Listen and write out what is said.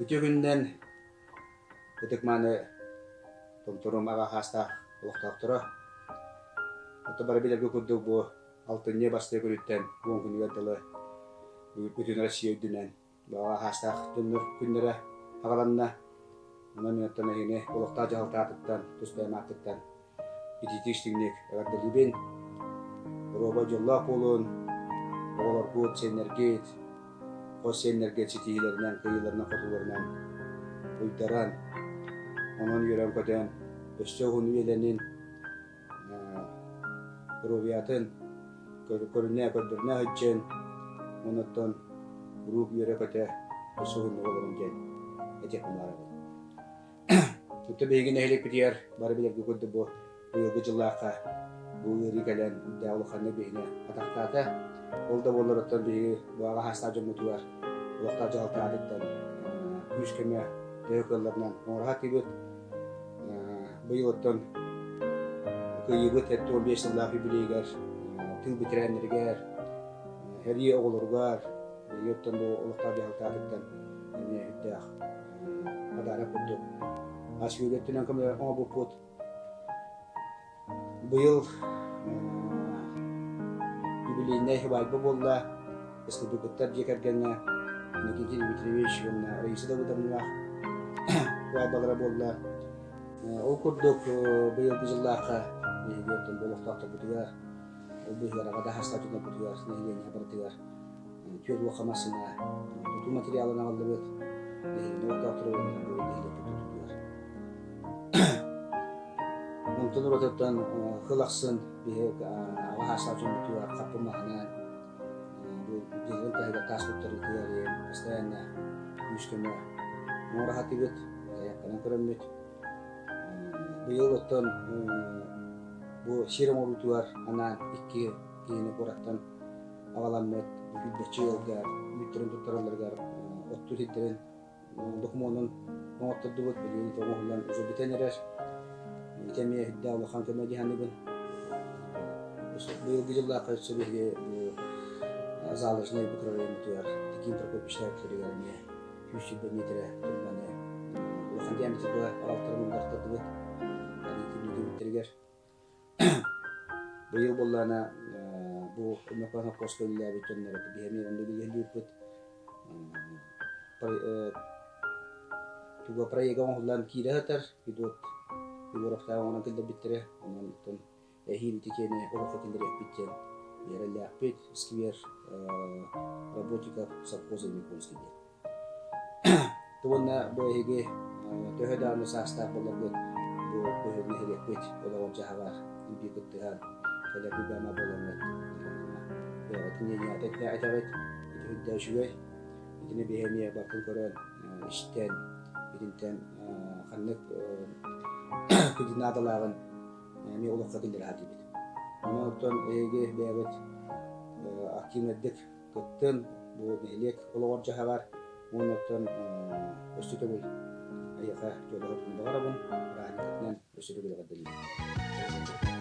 Үтүө күнүнэн ытык-мааны Томторум аҕа хаастаах олохтоохторо. Ото бары билэргэ курдук бу алтынньы бастакы күнүттэн уон күнүгэр дылы бүтүн Россия үрдүнэн Баҕа хаастаах дьоннор күннэрэ аҕаланна. Онон мин оттон эһигини олохтоох дьаһалта аатыттан, тус бэйэм ааттыттан итиитик истиҥник эҕэрдэлиибин. Доруобай дьоллоох буолун, оҕолоргут, сиэннэргит, хос сиэннэргит ситиһиилэринэн, кыайыыларынан-хотууларынан уйдаран, онон үөрэн-көтөн, өссө уһун үйэлэнин, Доруобуйатын көрүнэ, көрдөрүнэ сылдьан, онуттан куруук үөрэ-көтө өссө уһуннук олорун диэн этиэхпин баҕарабын. Итэ биһиги нэһилиэкпитигэр бары билэргэ курдук бу быйылгы дьыллаахха бу ыарыы кэлэн үрдээх улаханнык биһиги атахтаата. Ол да буоллар оттон биһиги бу аҕа саастаах дьоммутугар олохтоох дьаһалта аатыттан күүс-көмө төһө кыалларынан оҥоро сатыыбыт. Быйыл оттон Кыайыыбыт 75 сыллаах юбилейыгар тыыл бэтэрээннэригэр, сэрии оҕолоругар, биһиги оттон бу олохтоох дьаһалта аатыттан эмиэ сүрдээх подарок курдук ас-үөл өттүнэн көмө оҥорбуппут. Быйыл юбилейнай сыбаайба буолла. Республикаттар дьиэ кэргэҥҥэ Никита Дмитриевич уонна Раиса Давыдовналаах сыбаайбалара буолла. Ол курдук быйылгы дьыллаахха биһиги оттон олохтоохторбутугар, ол быыһыгар аҕа даһаастаах дьоннорбутугар, нэһилиэнньэ барытыгар түөрт уохха массыына тутуу материалын аҕаллыбыт. Нэһилиэнньэ олохтоохторо уонна бу нэһилиэкпит тутуутугар. Онтон уратыттан сыл ахсын биһиги аҕа саастаах дьоммутугар хаппы маһынан бу дьиэлэрин таһыгар таас куттарыытыгар постоянно күүс-көмө оҥоро сатыыбыт, сайаапканан көрөммүт. Быйыл оттон бу сир оҥоруутугар анаан икки киһини куораттан аҕаламмыт сүүрбэччэ ыалга үүттэрин туттаралларыгар оттуу сирдэрин докумуонун оҥоттордубут, билигин ити оҥоһуллан уже бүтэн эрэр. Ити эмиэ үрдээх улахан көмө дии саныыбын. Быйылгы дьыллаахха өссө биһиги бу Залежнай микрорайоммутугар Тикин Прокопьевич тэригэр эмиэ 120 миэтэрэ турбаны улахан диаметрга аҕалтаран уллартардыбыт. Бүтэригэр. Быйыл буоллаҕына бу Өймөкөөн холкуоска үлэлээбит дьоннор биһи эмиэ онно үлэлиирбит. Туга проега оҥоһуллан киирэ сытар, Федот Егоровтаах оҥорон киллэрбиттэрэ. Онон оттон эһиил ити киэни олоххо киллэриэхпит диэн эрэллээхпит. Сквер Работников совхоза Японский диэн. Уонна бу эһиги төһө даҕаны саастаах буолларгыт, бу быһыгы нэһилиэкпит олоҕор-дьаһаҕар биир кыттыһан кэлэр быыбама буоламмыт бэйэҕитин этэҕит, ити үрдэ үчүгэй. Итини биһи эмиэ барытын көрөн, истэн, итинтэн ханнык күдү наадалааҕын эмиэ олоххо киллэрэ сатыыбыт. Онон оттон эһиги бэйэҕит активнайдык кыттын, бу нэһилиэк олоҕор-дьаһаҕар уонна оттон өссө төгүл эйиэхэ дьолоһутун баҕарабын, бырааһынньыккытынан өссө төгүл эҕэрдэлиибин.